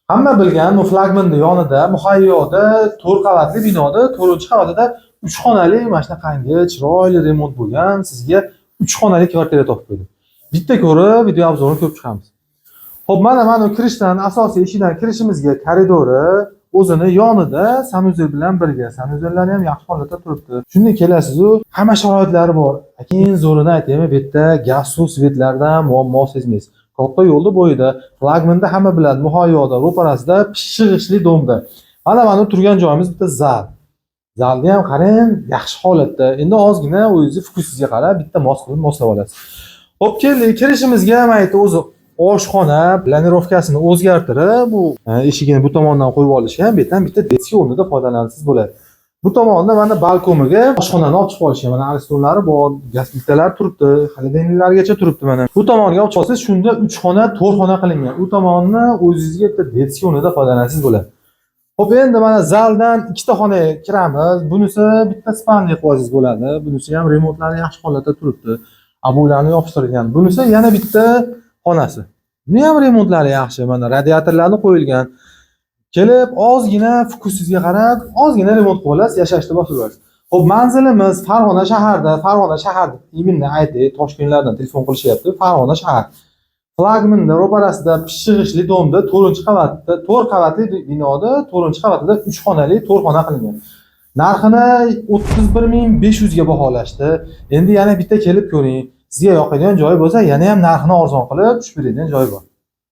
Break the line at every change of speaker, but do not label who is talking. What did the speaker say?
Hamma bilgan bu flagmanni yonida, Muhayyoda 4 qavatli binoda, 4-qavatida 3 xonali mana shunaqangi chiroyli remont bo'lgan, sizga 3 xonali kvartira topib qo'ydim. Bitta ko'rib, video обзор ini ko'rib chiqamiz. Xo'p, mana bu kirishdan, asosiy eshikdan kirishimizga koridori o'zini yonida санузел bilan birga. Санузел lari ham yaxshi holatda turibdi. Shunday kelasiz-u, hamma sharoitlari bor. Keyin zo'rini aytaymi, bu yerda gaz, suv, свет lardan muammo sezmaysiz. Katta yo'lni bo'yida, flagmanda hamma biladi, Muhayyoda, ro'parasida pishiq g'ishtli дом da. Mana bu turgan joyimiz bitta zal. Zalni ham qarang, yaxshi holatda. Endi ozgina o'zingizni вкус ingizga qarab bitta mos qilib moslab olasiz. Xo'p, keldik. Kirishimizga mana yerda o'zi oshxona планировка sini o'zgartirib, bu eshigini bu tomondan qo'yib olishgan, bu yerdan bitta детский o'rnida foydalansangiz bo'ladi. Bu tomonda mana balkoniga oshxonani olib chiqib olishgan. Mana aristonlari bor, gaz plitalar turibdi, холодильник largacha turibdi mana. Bu tomonga olib chiqsangiz, shunda 3 xona, 4 xona qilingan. U tomonni o'zingizga bitta детский o'rnida foydalansangiz bo'ladi. Xo'p, endi mana zaldan ikkita xonaga kiramiz. Bunisi bitta спальный qilib olsangiz bo'ladi. Bunisi ham remontlari yaxshi holatda turibdi. Обой larni yopishtirilgan. Bunisi yana bitta xonasi. Buni ham remontlari yaxshi. Mana radiatorlarni qo'yilgan. Kelib ozgina вкус ingizga qarab, ozgina remont qilib olasiz, yashashni boshlab olasiz. Xo'p, manzilimiz Farg'ona shaharda, Farg'ona shahar именно aytay, Toshkentlardan telefon qilishyapti. Farg'ona shahar. Flagmanni ro'parasida pishiq g'ishtli дом da 4-qavatda, 4 qavatli binoda 4-qavatida 3 xonali 4 xona qilingan. Narxini 31 500 ga baholashdi. Endi yana bitta kelib ko'ring. Sizga yoqadigan joyi bo'lsa, yana ham narxini arzon qilib tushib beradigan joyi bor.